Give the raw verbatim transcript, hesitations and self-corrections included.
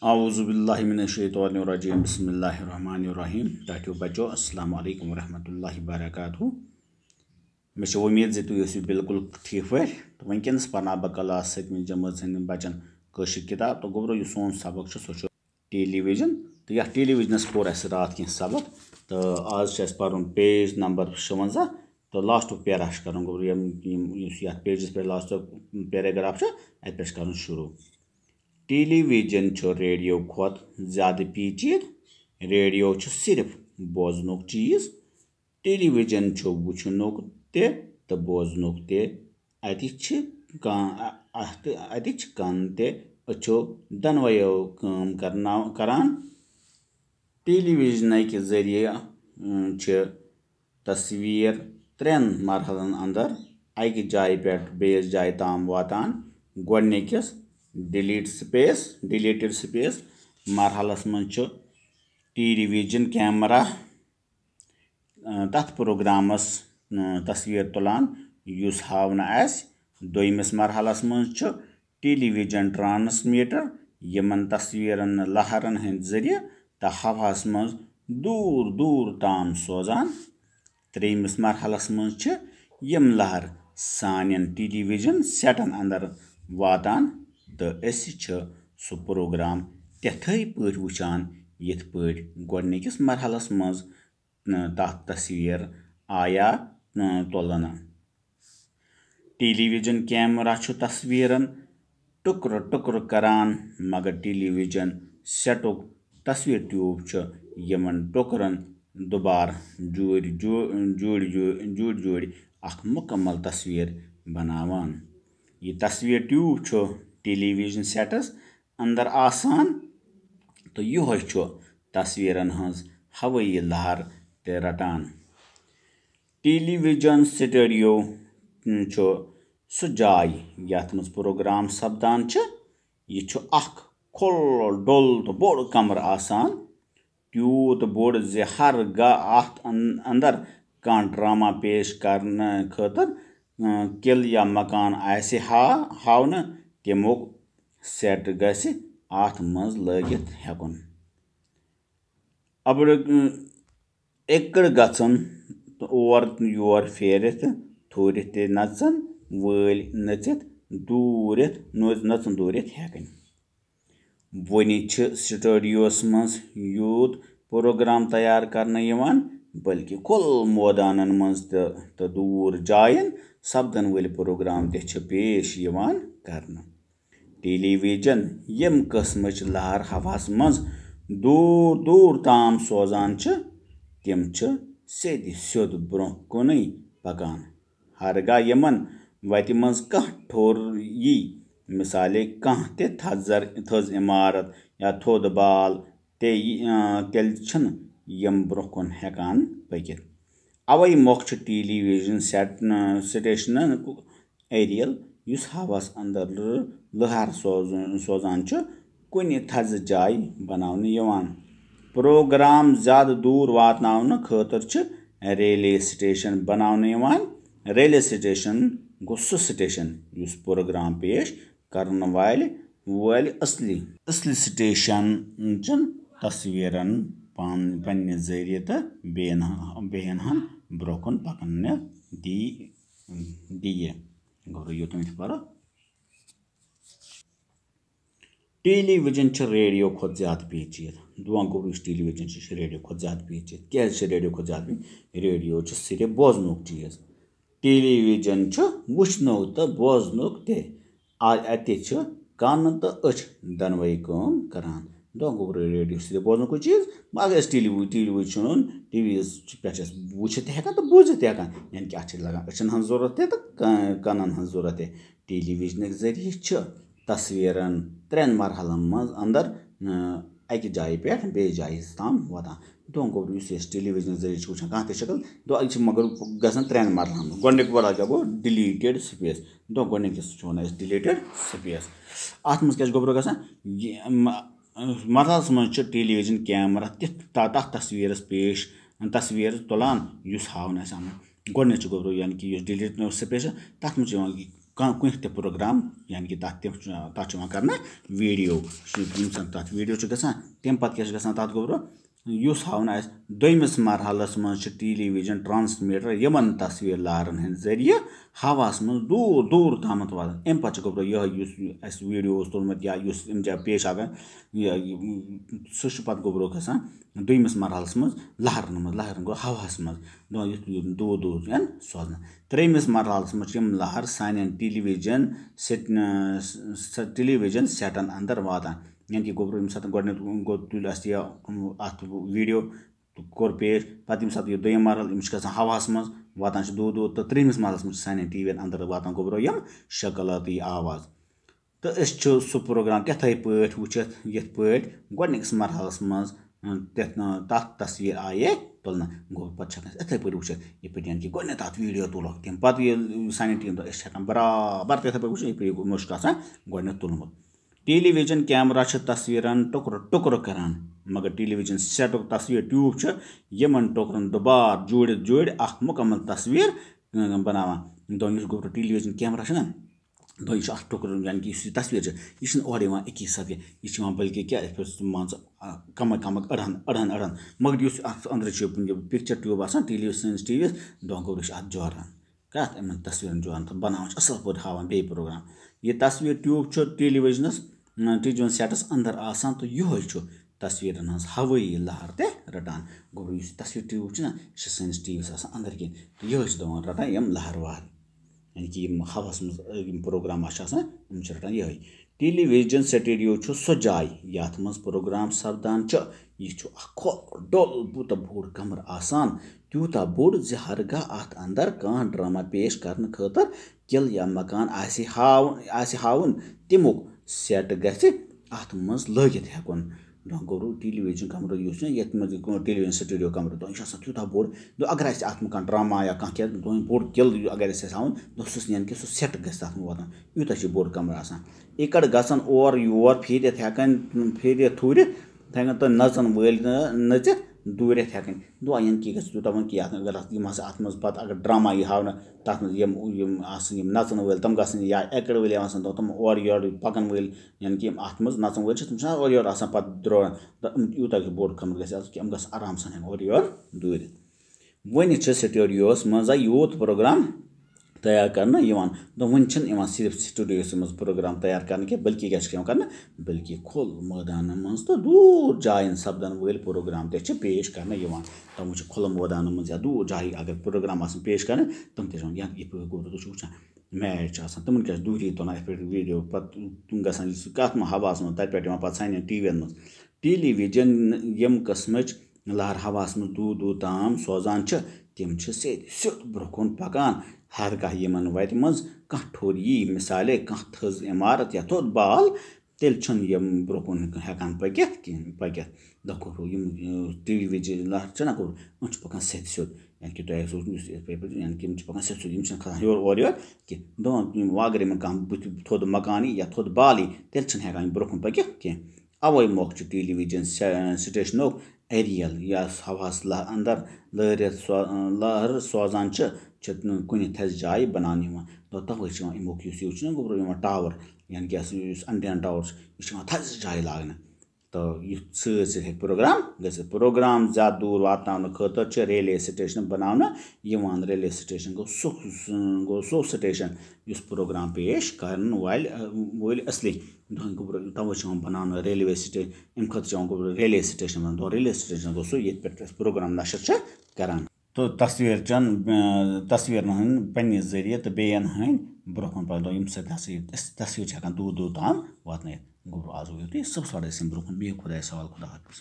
اعوذ باللہ من الشیطان الرجیم، بسم اللہ الرحمن الرحیم۔ ٹاٹھیو بچو، السلام علیکم ورحمۃ اللہ وبرکاتہ۔ مےٚ چھِ وۄمید زِ تُہۍ ٲسِو بالکل ٹھیٖک پٲٹھۍ۔ تہٕ وٕنکیٚنَس پَرناو بہٕ کلاس سٔتمہِ جمٲژ ہٕنٛدٮ۪ن بَچَن کٲشِر کِتاب۔ تہٕ گوٚبرو، یُس سون سبق چھُ، سُہ چھُ ٹیلی ویژن۔ تہٕ یَتھ ٹیلی ویژنَس پوٚر اَسہِ راتھ کینٛہہ سبق، تہٕ آز چھُ اَسہِ پَرُن پیج نمبر شُوَنزاہ۔ تہٕ لاسٹُک پیرا چھُ کَرُن، گوٚبرو، یِم، یِم، یُس یَتھ پیجَس پٮ۪ٹھ لاسٹُک پیراگراف چھُ، اَتہِ پٮ۪ٹھ چھُ کَرُن شروٗع۔ ٹیلی ویژن چھُ ریڈیو کھۄتہٕ زیادٕ پیچیدٕ۔ ریڈیو چھُ صرف بوزنُک چیز۔ ٹیلی ویژن چھُ وٕچھنُک تہِ تہٕ بوزنُک تہِ۔ اَتہِ چھِ کان-، اَ-، اَتھ، اَتہِ چھِ کَن تہِ أچھو دۄنوَیو کٲم کرناو-، کران۔ ٹیلی ویژنٕکۍ ذٔریعہٕ، اۭں، چھِ تصویر ترٛٮ۪ن مرحلن اندر اکہِ جایہِ پٮ۪ٹھ بیٚیِس جایہِ تام واتان۔ گۄڈٕنِکِس ڈیلیٹ سپیس، ڈیلیٹڈ سپیس مرحلس منٛز چھُ ٹیلی ویژن کیمرہ، اۭں، تتھ پروگرامس، اۭں، تصویر تُلان، یُس ہاونہٕ آسہِ۔ دوٚیمِس مرحلس منٛز چھُ ٹیلی ویژن ٹرانسمیٹر، یِمن تصویرن لہرن ہٕنٛدِ ذٔریعہٕ تہٕ ہوہَس منٛز دوٗر دوٗر تام سوزان۔ ترٛیٚیمِس مرحلس منٛز چھِ یِم لہر سانٮ۪ن ٹیلی ویژن سیٹن اندر واتان تہٕ أسۍ چھِ سُہ پروگرام تِتھے پٲٹھۍ وٕچھان، یِتھ پٲٹھۍ گۄڈٕنِکِس مرحلس منٛز، اۭں، تَتھ تصویر آیا، اۭں، تُلنہٕ۔ ٹیلی ویژن کیمرہ چھُ تصویرن ٹُکرٕ ٹُکرٕ کران، مگر ٹیلی ویژن سیٹُک تصویر ٹیوب چھُ یِمن ٹُکرن دُبارٕ جوڑِ جو-، جوڑِ جو-، جوڑِ جوڑِ اکھ مُکمل تصویر بناوان۔ یہِ تصویر ٹیوب چھُ ٹیلی ویژن سیٹس اندر آسان تہٕ یِہوٚے چھُ تصویرن ہٕنٛز ہوٲیی لہر تہِ رٹان۔ ٹیلی ویژن سٹوڈیو چھُ سُہ جاے یتھ منٛز پروگرام سپدان چھِ۔ یہِ چھُ اکھ کھُلہٕ ڈُل تہٕ بوٚڑ کمرٕ آسان، تیوٗت بوٚڑ زِ ہر گاہ اتھ ان-، اندر کانٛہہ ڈرامہ پیش کرنہٕ خٲطرٕ، اۭں، قلعہٕ یا مکان آسہِ ہا ہاونہٕ، تمیُک سیٹ گژھِ اتھ منٛز لٲگِتھ ہٮ۪کُن۔ ابڑ-، اۭں، اکڑ گژھن تہٕ اور یور پھیرِتھ تھوٗرِتھ تہِ نژن وٲلۍ نٔژِتھ دوٗرِتھ، نوٚژ-، نژُن دوٗرِتھ ہٮ۪کٕنۍ۔ وۄنہِ چھِ سٹوڈیوس منٛز یوٗت پروگرام تیار کرنہٕ یِوان، بلکہِ کھُلہٕ مٲدانن منٛز تہٕ، تہٕ دوٗر جاین سپدن وٲلۍ پروگرام تہِ چھِ پیش یِوان کرنہٕ۔ ٹیلی ویژن ییٚمہِ قٕسمٕچ لہر ہوہَس منٛز دوٗر دوٗر تام سوزان چھِ، تِم چھِ سیٚدِ سیوٚد برٛونٛہہ کُنٕے پکان۔ ہرگاہ یِمن وتہِ منٛز کانٛہہ ٹھوٚر یی، مثالے کانٛہہ تہِ تھزر، تھٔز عمارت یا تھوٚد بال، تہِ یی، آ، تیٚلہِ چھِنہٕ یِم برٛونٛہہ کُن ہٮ۪کان پٔکِتھ۔ اوے مۄکھ چھُ ٹیلی ویژن سیٹ-، آ، سٹیشنن ایریل، یُس ہوہَس اندر لہر سوزُن، سوزان چھُ، کُنہِ تھزِ جایہِ بناونہٕ یِوان۔ پروگرام زیادٕ دوٗر واتناونہٕ خٲطرٕ چھِ ریلے سٹیشن بناونہٕ یِوان۔ ریلے سٹیشن گوٚو سُہ سٹیشن یُس پروگرام پیش کرن والہِ، والہِ اصلی، اصلی سٹیشن چن تصویرن پان-، پننہِ ذٔریعہٕ تہٕ بیٚین ہن، بیٚین ہن برٛونٛہہ کُن پکنہٕ دی-، دِیہِ۔ گوٚبرو، یوٚتام أسۍ پرو۔ ٹیلی ویژن چھُ ریڈیو کھۄتہٕ زیادٕ پیچیدٕ۔ دُعا گوٚبرو، یُس ٹیلی ویژن چھُ، یہِ چھُ ریڈیو کھۄتہٕ زیادٕ پیچیدٕ۔ کیٛازِ چھُ ریڈیو کھۄتہٕ زیادٕ پیچیدٕ؟ ریڈیو چھُ صرف بوزنُک چیٖز۔ ٹیلی ویژن چھُ وٕچھنُک تہٕ بوزنُک تہِ۔ آ، اَتہِ چھِ کَن تہٕ أچھ دۄنوَے کٲم کران۔ دۄہ گوٚبرو، ریڈیو چھُ صرف بوزنُکُے چیٖز۔ اگر أسۍ ٹیلی وی-، ٹیلی ویژن، ٹی وی یَس پٮ۪ٹھ چھِ أسۍ وٕچھِتھ تہِ ہٮ۪کان تہٕ بوٗزِتھ تہِ ہٮ۪کان، یعنی کہِ اَتھ چھِ لَگان أچھَن ہٕنٛز ضوٚرَتھ تہِ تہٕ ک-، کَنَن ہٕنٛز ضوٚرَتھ تہِ۔ ٹیلی ویژنٕکۍ ذٔریعہٕ چھِ تصویرن ترٛٮ۪ن مرحلن منٛز اندر، اۭں، اکہِ جایہِ پٮ۪ٹھ بیٚیہِ جایہِ تام واتان۔ دۄہ گوٚبرو، یُس أسۍ ٹیلی ویژنٕکۍ ذٔریعہٕ چھِ وٕچھان کانٛہہ تہِ شکل، دۄہ یہِ چھِ مگر گژھان ترٛٮ۪ن مرحلن منٛز۔ گۄڈٕنیُک مرحلہ کیٛاہ گوٚو؟ Deleted space. دۄہ گۄڈٕنِکِس چھِ وَنان أسۍ ڈیلیٹڈ سپیس۔ اَتھ منٛز کیٛاہ چھُ گوٚبرو گژھان؟ یہِ، م-، مرحلس منٛز چھُ ٹیلی ویژن کیمرہ تِتھ، تا-، تتھ تصویرس پیش، تصویر تُلان، یُس ہاونہٕ آسہِ آمُت۔ گۄڈٕنیتھ چھُ گوٚبرو، یعنی کہِ یُس ڈیلیٹ سپیس چھِ، تتھ منٛز چھُ یِوان یہِ کانٛہہ کُنہِ تہِ پروگرام، یعنی کہِ تَتھ تہِ چھُ، تَتھ چھُ یِوان کرنہٕ ویڈیو، یُس ییٚمہِ ساتہٕ تَتھ ویڈیو چھُ گژھان، تَمہِ پَتہٕ کیٛاہ چھُ گژھان تَتھ گوٚبرو؟ یُس ہاونہٕ اَسہِ دوٚیمِس مرحلَس منٛز چھِ ٹیلی ویژن ٹرانسمیٹر یِمن تصویر لہرن ہٕنٛدِ ذٔریعہٕ ہوہَس منٛز دوٗر دوٗر تامَتھ واتان۔ اَمہِ پَتہٕ چھُ گوٚبرو یِہوٚے یُس اَسہِ ویڈیو اوس تُلمُت یا یُس اَمہِ جایہِ پیش آو کرنہٕ، یہِ، یہِ، سُہ چھُ پَتہٕ گوٚبرو گژھان دوٚیمِس مرحلَس منٛز لہرن منٛز، لہرن گوٚو ہوہَس منٛز، دَپان یُتھ یُتھ دوٗر دوٗر یِن سوزنہٕ۔ ترٛیٚیمِس مرحلَس منٛز چھِ یِم لہر سانٮ۪ن ٹیلی ویژن سیٹ-، س-، ٹیلی ویژن سیٹن اندر واتان۔ یعنی کہِ گوٚبرو ییٚمہِ ساتہٕ گۄڈٕنیتھ گوٚو تُلۍ اَسہِ یہِ، اَتھ ویڈیو تہٕ کوٚر پیش، پَتہٕ ییٚمہِ ساتہٕ یہِ دوٚیِم مرحلہٕ، یِم چھِ گژھان ہوہَس منٛز، واتان چھِ دوٗر دوٗر، تہٕ ترٛیٚیمِس مرحلَس منٛز چھِ سانٮ۪ن ٹی وی یَن اندر واتان گوٚبرو یِم شکلٲتی آواز۔ تہٕ أسۍ چھِ سُہ پروگرام تِتھَے پٲٹھۍ وٕچھِتھ، یِتھ پٲٹھۍ گۄڈٕنِکِس مرحلَس منٛز، اۭں، تَتھ، اۭں، تَتھ تصویر آیے تُلنہٕ۔ گوٚو، پَتہٕ چھِ ہٮ۪کان أسۍ یِتھَے پٲٹھۍ وٕچھِتھ، یِتھ پٲٹھۍ یعنی کہِ گۄڈٕنٮ۪تھ اَتھ ویڈیو تُلوکھ تِم۔ پَتہٕ ییٚلہِ سانہِ ٹیٖم دوٚپ، أسۍ چھِ ہٮ۪کان برابر تِتھَے پٲٹھۍ وٕچھِتھ، یِتھ پٲٹھۍ یہِ مُشک آسان گۄڈٕنٮ۪تھ تُلمُت۔ ٹیلی ویژن کیمرہ چھِ تصویرن ٹُکرٕ ٹُکرٕ کران، مگر ٹیلی ویژن سیٹُک تصویر ٹیوب چھُ یِمن ٹُکرن دُبار جوڑِتھ جوڑِتھ اکھ مُکمل تصویر، اۭں، بناوان۔ دوٚپُن، یُس گوٚبرو ٹیلی ویژن کیمرہ چھُنہ، دوٚپُن، یہِ چھُ اکھ ٹُکرٕ، یعنی کہِ یُس یہِ تصویر چھِ، یہِ چھِنہٕ اورٕ یِوان اَکی ساتہٕ کینٛہہ، یہِ چھِ یِوان بلکہِ کیٛاہ، یِتھ پٲٹھۍ مان ژٕ، آ، کمٕے کمٕے أڑہَن، أڑہَن، أڑہَن۔ مگر یُس اَتھ أنٛدرٕ چھُ یہِ پِکچَر ٹیوٗب آسان، ٹیلی ویژن سٲنِس ٹی وی یَس، دۄنٛکھٕ چھُ اَتھ جوران۔ کَتھ یِمَن تصویٖرَن جوران تہٕ بَناوان چھِ اَصٕل پٲٹھۍ ہاوان بیٚیہِ پروگرام۔ یہِ تصویر ٹیوٗب چھُ ٹیلی ویژنَس، ٹیلی ویژن سیٹَس اَندَر آسان تہٕ یِہوٚے چھُ تصویٖرَن ہٕنٛز ہوٲیی لہر تہِ رَٹان۔ گوٚو یُس یہِ تصویر ٹیوٗب چھُنہ، یہِ چھِ سٲنِس ٹی وی یَس آسان أنٛدٕرۍ کِنۍ تہٕ یِہوٚے چھِ دَپان رَٹان یِم لہر وہر۔ یعنی کہِ یِم ہوہَس منٛز، یِم پروگرام چھِ آسان، یِم چھِ رَٹان یِہوٚے۔ ٹیلی ویژن سٹوڈیو چھُ سۄ جاے، یَتھ منٛز پروگرام سپدان چھُ۔ یہِ چھُ اکھ کھوٚل ڈوٚل بوٗتہ بوٚڑ کمرٕ آسان، تیوٗتاہ بوٚڑ زِ ہرگاہ اَتھ اندر کانٛہہ ڈرامہ پیش کرنہٕ خٲطرٕ قلعہٕ یا مکان آسہِ ہاو-، آسہِ ہاوُن، تَمیُک سیٹ گژھِ اَتھ منٛز لٲگِتھ ہٮ۪کُن۔ دَپان گوٚو ٹیلی ویژن کمرٕ یُس چھُ، یَتھ منٛز یہِ ٹیلی ویژن سٹوڈیو کمرٕ، دَپان یہِ چھُ آسان تیوٗتاہ بوٚڑ۔ دَپان اگر اَسہِ اَتھ منٛز کانٛہہ ڈرامہ یا کانٛہہ کینٛہہ، دَپان بوٚڑ قلعہٕ اگر اَسہِ آسہِ ہاوُن، دَپان سُہ چھُ یعنی کہِ سُہ سیٹ گژھِ تَتھ منٛز واتُن۔ یوٗتاہ چھُ بوٚڑ کمرٕ آسان۔ اِکڑ گژھن اورٕ یور پھیٖرِتھ ہٮ۪کن، پھیٖرِتھ تھوٗرِتھ ہٮ۪کن تہٕ نژن وٲلۍ نہٕ نٔژِتھ دوٗرِتھ ہٮ۪کٕنۍ۔ دُعا یِن کہِ گژھِ تیوٗتاہ وۄنۍ کینٛہہ اگر اَتھ، یِم ہسا اَتھ منٛز پتہٕ اگر ڈرامہ یی ہاونہٕ، تَتھ منٛز یِم، یِم آسن یِم نژن وٲلۍ تِم گژھن یا اِکڑ وٲلۍ یِم آسن تِم، تِم اورٕ یورٕ پکن وٲلۍ، یعنی کہِ یِم اَتھ منٛز نژن وٲلۍ چھِ تِم چھِنہ اورٕ یورٕ آسان پتہٕ درٛو-، تہٕ یوٗتاہ یہِ بوٚڑ کمرٕ گژھِ آسُن کہِ یِم گژھن آرام سان ہٮ۪کن اورٕ یورٕ دوٗرِتھ۔ وۄنۍ چھِ سٹوڈیوس منٛز یوٗت پروگرام تیار کرنہٕ یِوان۔ دَپان وۄنۍ چھِنہٕ یِوان صرف سٹوڈیوسٕے منٛز پروگرام تیار کرنہٕ کینٛہہ، بلکہِ کیٛاہ چھِ یِوان کرنہٕ؟ بلکہِ کھُل مٲدانن منٛز تہٕ دوٗر جاین سپدن وٲلۍ پروگرام تہِ چھِ پیش کرنہٕ یِوان۔ تِمن چھِ کھُلہٕ مٲدانن منٛز یا دوٗر جایہِ اگر پروگرام آسن پیش کرٕنۍ، تِم تہِ چھِ یِوان، یا یِتھ پٲٹھۍ گوٚو تُہۍ چھِو وٕچھان، میچ چھِ آسان، تِمن کیٛاہ چھِ دوٗری تُلان یِتھ پٲٹھۍ ویٖڈیو، پتہٕ تِم گژھان یہِ کتھ منٛز ہوہس منٛز، تتہِ پٮ۪ٹھ یِوان پتہٕ سانٮ۪ن ٹی وی ین منٛز۔ ٹیلی ویژن یِم قٕسمٕچ لہر ہوہَس منٛز دوٗر دوٗر تام سوزان چھِ، تِم چھِ سیٚدِ سیوٚد برٛونٛہہ کُن پکان۔ ہرگاہ یِمن وَتہِ منٛز کانٛہہ ٹھوٚر یی، مثالے کانٛہہ تھٔز عمارت یا تھوٚد بال، تیٚلہِ چھِنہٕ یِم برٛونٛہہ کُن ہٮ۪کان پٔکِتھ کِہیٖنۍ، پٔکِتھ۔ دَپان گوٚو یِم، یہِ، ٹی وی وِچہِ لہر چھِنہ گوٚو، یِم چھِ پکان سیٚدِ سیوٚد، یعنی کہِ تۄہہِ آسِوٕ نہٕ یُس یِتھ پٲٹھۍ، یعنی کہِ یِم چھِ پکان سیٚدِ سیوٚد، یِم چھِنہٕ کھسان یورٕ اورٕ یورٕ کینٛہہ۔ دَپان یِم، وۄنۍ اگر یِمن کانٛہہ بُتھِ تھوٚد مکان یی یا تھوٚد بال یی، تیٚلہِ چھِنہٕ ہٮ۪کان یِم برٛونٛہہ کُن پٔکِتھ کینٛہہ۔ اَوَے مۄکھ چھُ ٹیلی ویژن سے-، سٹیشنُک ایریل یا ہوہَس لہ-، اندر لٲرِتھ سو-، لہر سوزان چھِ، چھِ کُنہِ تھزِ جایہِ بناونہٕ یِوان۔ تو توے چھِ یِوان اَمیُک یُس یہِ چھُنہ گوٚبرو یِوان ٹاور، یعنی کہِ یُس، یُس اینٹینا ٹاور چھُ، یہِ چھُ یِوان تھزِ جایہِ لاگنہٕ۔ تو یُتھ سۭتۍ سۭتۍ ہیٚکہِ پروگرام گٔژھِتھ۔ پروگرام زیادٕ دوٗر واتناونہٕ خٲطرٕ چھِ ریلوے سٹیشن بناونہٕ یِوان۔ ریلوے سٹیشن گوٚو سُہ، گوٚو سُہ سٹیشن یُس پروگرام پیش کرن والہِ، وٲلۍ اصلی دۄہن گوٚبرو، توے چھِ یِوان بناونہٕ ریلوے سٹیشن، اَمہِ خٲطرٕ چھِ یِوان گوٚبرو ریلوے سٹیشن بناونہٕ۔ دۄہن ریلوے سٹیشن گوٚو سُہ، ییٚتہِ پٮ۪ٹھ أسۍ پروگرام نشر چھِ کران۔ تہٕ تصویر چن، اۭں، تصویرن ہٕنٛدۍ پننہِ ذٔریعہٕ تہٕ بیٚین ہٕنٛدۍ برٛونٛہہ کُن پکنٲوِتھ، ییٚمہِ سۭتۍ ہسا یہِ أسۍ تصویر چھِ ہٮ۪کان دوٗر دوٗر تام واتنٲیِتھ۔ گوٚبرو، آز گوٚو یُتُے، صُبحس واتو أسۍ یِم برٛونٛہہ کُن بیٚیہِ خۄدایَس حوالہٕ، خۄدا حافظ۔